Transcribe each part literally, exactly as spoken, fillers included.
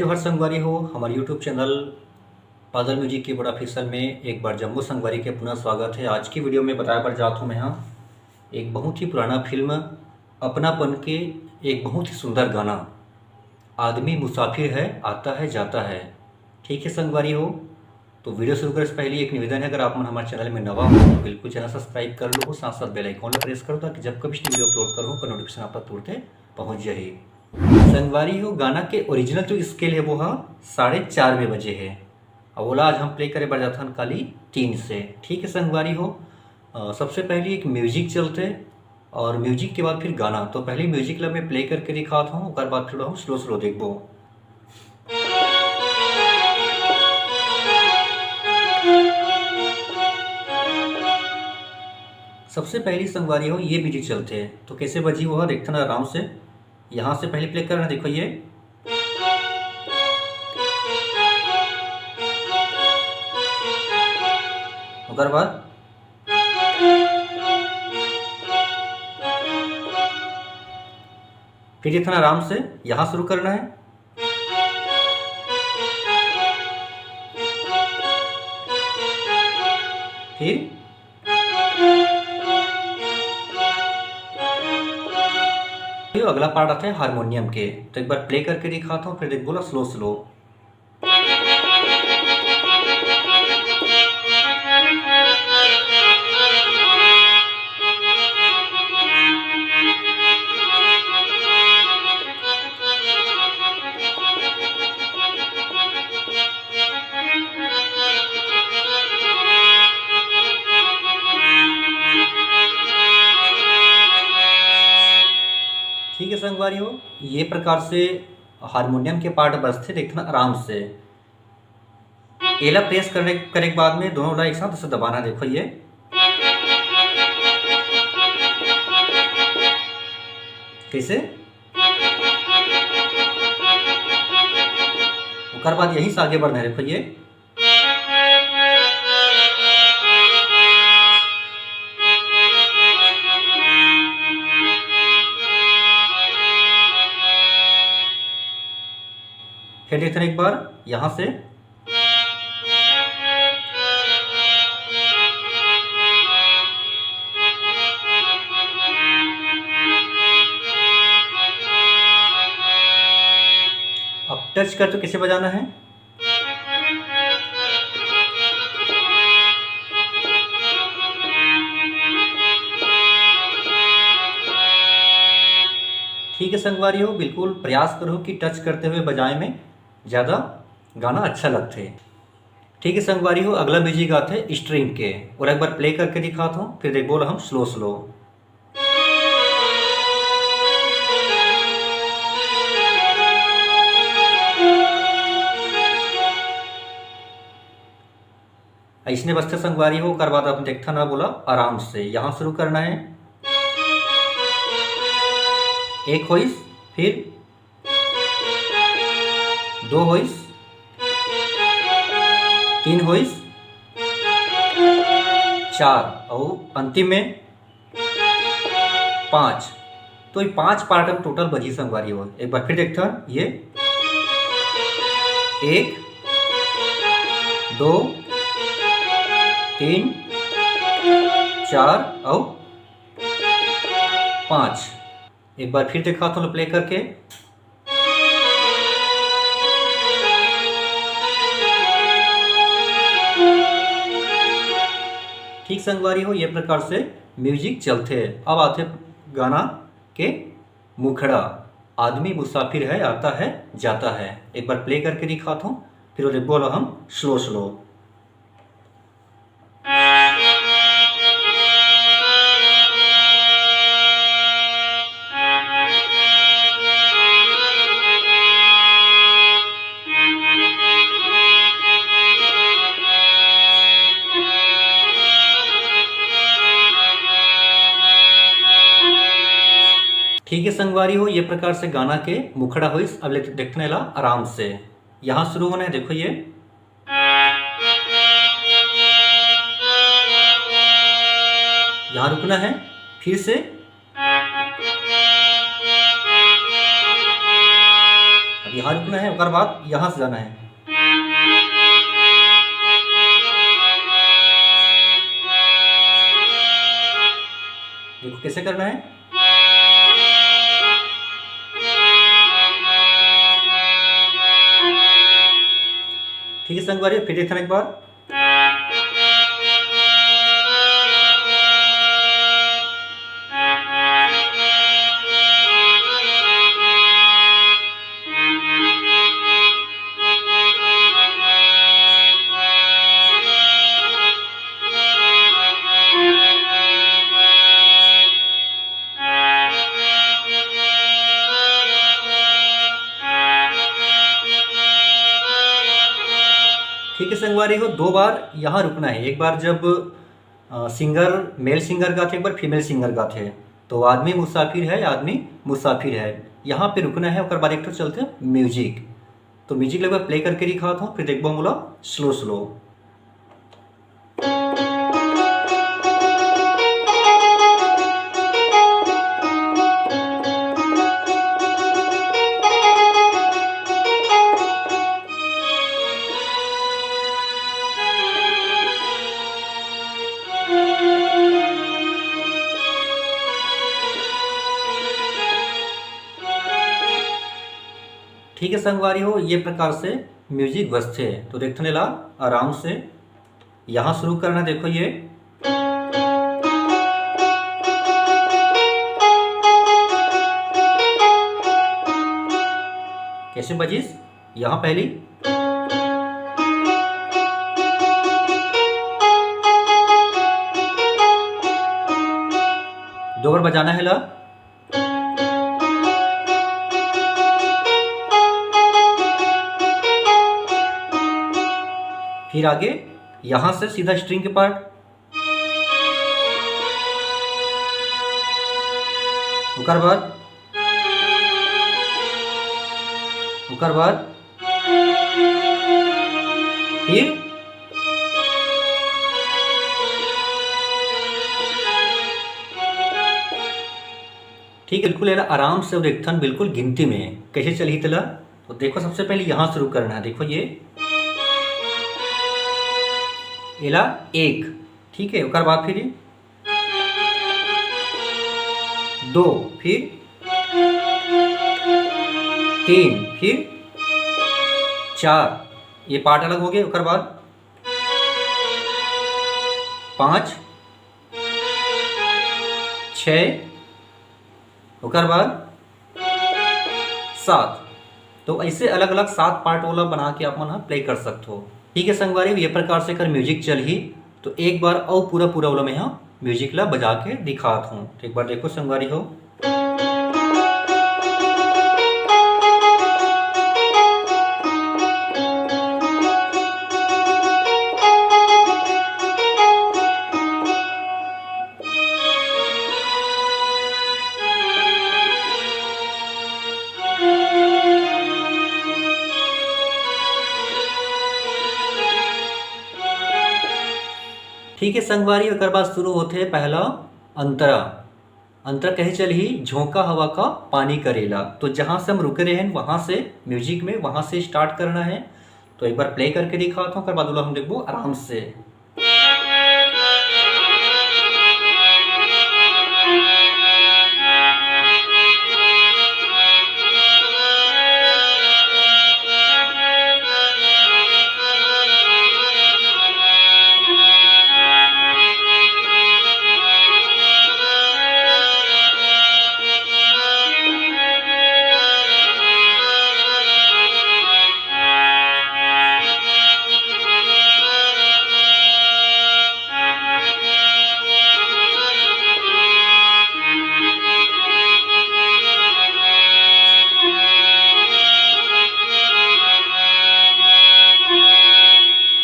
हर संगवारी हो, हमर YouTube चैनल पागल म्यूजिक के बड़ा ऑफिशियल में एक बार जम्मो संगवारी के पुनः स्वागत है। आज की वीडियो में बताए बर जात हूँ मैं, हाँ, एक बहुत ही पुराना फिल्म अपनापन के एक बहुत ही सुंदर गाना, आदमी मुसाफिर है, आता है, जाता है। ठीक है संगवारी हो, तो वीडियो शुरू करे से पहले एक निवेदन है, अगर आप मन हमारे चैनल में नवा हो तो बिल्कुल चैनल सब्सक्राइब कर लो, साथ साथ बेल आइकन ला प्रेस कर दो, ताकि जब कभी वीडियो अपलोड करूँ, नोटिफिकेशन आप तक तुरंते पहुँच जाही। संगवारी हो, गाना के ओरिजिनल जो स्केल है वो हा साढ़े चार में बजे है, और ओला आज हम प्ले करे बर जाथन काली तीन से। ठीक है संगवारी हो, अ, सबसे पहले एक म्यूजिक चलते, और म्यूजिक के बाद फिर गाना। तो पहले म्यूजिक ला मैं प्ले करके दिखात हूँ, ओकर बाद फिर हम स्लो स्लो देखबो। सबसे पहली संगवारी हो ये म्यूजिक चलते, तो कैसे बजी वो देखते ना आराम से। यहाँ से पहले प्ले करना, देखो ये, ओकर बाद फिर इतना आराम से यहाँ शुरू करना है, फिर ये अगला पार्ट आते हैं हारमोनियम के, तो एक बार प्ले करके दिखाता हूँ, फिर देख बोला स्लो स्लो। ठीक है संगवारी हो, ये प्रकार से हारमोनियम के पार्ट बजथे, देखना आराम से। एला प्रेस करने करे के बाद में दोनों ला एक साथ ऐसे दबाना, देखो ये कैसे। ओकर बाद यहीं से आगे बढ़ना है, देखो ये। फिर देखते हैं एक बार यहाँ से। अब टच कर तो कैसे बजाना है। ठीक है संगवारी हो, बिल्कुल प्रयास करो कि टच करते हुए बजाए में ज़्यादा गाना अच्छा लगथे। ठीक है संगवारी हो, अगला म्यूजिक आथे स्ट्रिंग के, और एक बार प्ले करके दिखाता हूँ, फिर देख बोला हम स्लो स्लो। ऐसने बजथे संगवारी हो, ओकर बाद आप देखथन ना बोला आराम से, यहाँ शुरू करना है। एक होइस, फिर दो होइस, तीन होइस, चार, और अंतिम में पाँच। तो ये पांच पार्ट हम टोटल बजी संगवारी हो। एक बार फिर देखते हैं, ये एक, दो, तीन, चार और पाँच। एक बार फिर देखा था प्ले करके। ठीक संगवारी हो, ये प्रकार से म्यूजिक चलते। अब आते गाना के मुखड़ा, आदमी मुसाफिर है, आता है, जाता है। एक बार प्ले करके दिखाता हूँ, फिर ओले बोलो हम स्लो स्लो। ठीक है संगवारी हो, ये प्रकार से गाना के मुखड़ा होइस। अब ले देखने ला आराम से, यहाँ शुरू होना है, देखो ये, यहाँ रुकना है, फिर से यहाँ रुकना है, ओकर बाद यहाँ से जाना है। देखो कैसे करना है। ठीक है संगवारी, फिर देखना एक बार। ठीक है संगवारी हो, दो बार यहाँ रुकना है। एक बार जब सिंगर, मेल सिंगर गाथे, एक बार फीमेल सिंगर गाथे, तो आदमी मुसाफिर है, आदमी मुसाफिर है, यहाँ पे रुकना है। ओकर बाद एक ठो चलते म्यूजिक। तो म्यूजिक लगभग प्ले करके दिखाता हूँ, फिर देखबो हम बोला स्लो स्लो। ठीक है संगवारी हो, ये प्रकार से म्यूजिक बजथे। तो देखथन एला आराम से, यहाँ शुरू करना। देखो ये कैसे बजिस, यहाँ पहली दो बार बजाना है ला। फिर आगे यहाँ से सीधा स्ट्रिंग के पार्ट, ओकर बाद, ओकर बाद फिर ठीक है, बिल्कुल एला आराम से देखथन, बिल्कुल गिनती में कैसे चलही तेला। तो देखो, सबसे पहले यहाँ शुरू करना है। देखो ये एला एक, ठीक है, ओकर बाद फिर ये दो, फिर तीन, फिर चार, ये पार्ट अलग हो गए। ओकर बाद पाँच, छः, ओकर बाद सात। तो ऐसे अलग-अलग सात पार्ट वाला बना के आप मन ह प्ले कर सकत हो। ठीक है संगवारी, ये प्रकार से कर म्यूजिक चलही। तो एक बार अउ पूरा पूरा वाला मैं ह म्यूजिक ला बजा के दिखात हूँ। तो एक बार देखो संगवारी हो। ठीक है संगवारी, ओकर बाद शुरू होथे पहला अंतरा। अंतरा कहे चलही झोंका हवा का पानी करेला। तो जहाँ से हम रुके रहे हैं, वहाँ से म्यूजिक में, वहाँ से स्टार्ट करना है। तो एक बार प्ले करके दिखाता हूँ, ओकर बाद ओला हम देखबो आराम से।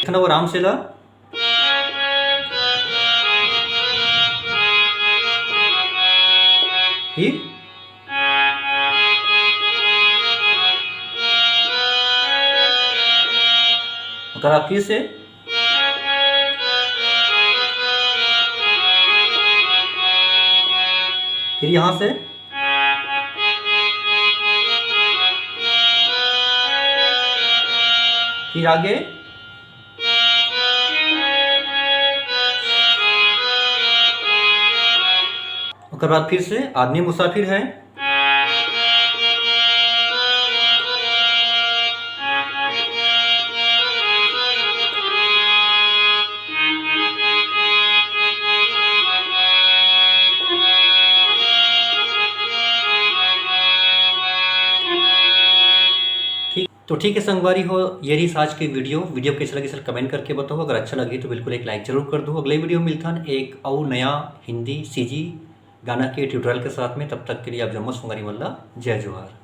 देखना वो आराम से ला। फिर ओकर बाद फिर से, फिर यहाँ से, फिर आगे, ओकर बाद फिर से आदमी मुसाफिर है। ठीक, तो ठीक है संगवारी हो, ये रहिस आज के वीडियो। वीडियो कैसे लगे सर कमेंट करके बताओ, अगर अच्छा लगे तो बिल्कुल एक लाइक जरूर कर दो। अगले वीडियो में मिलथन एक अउ नया हिंदी सीजी गाना के ट्यूटोरियल के साथ में। तब तक के लिए आप जम्मो संगवारी मन ला जय जोहार।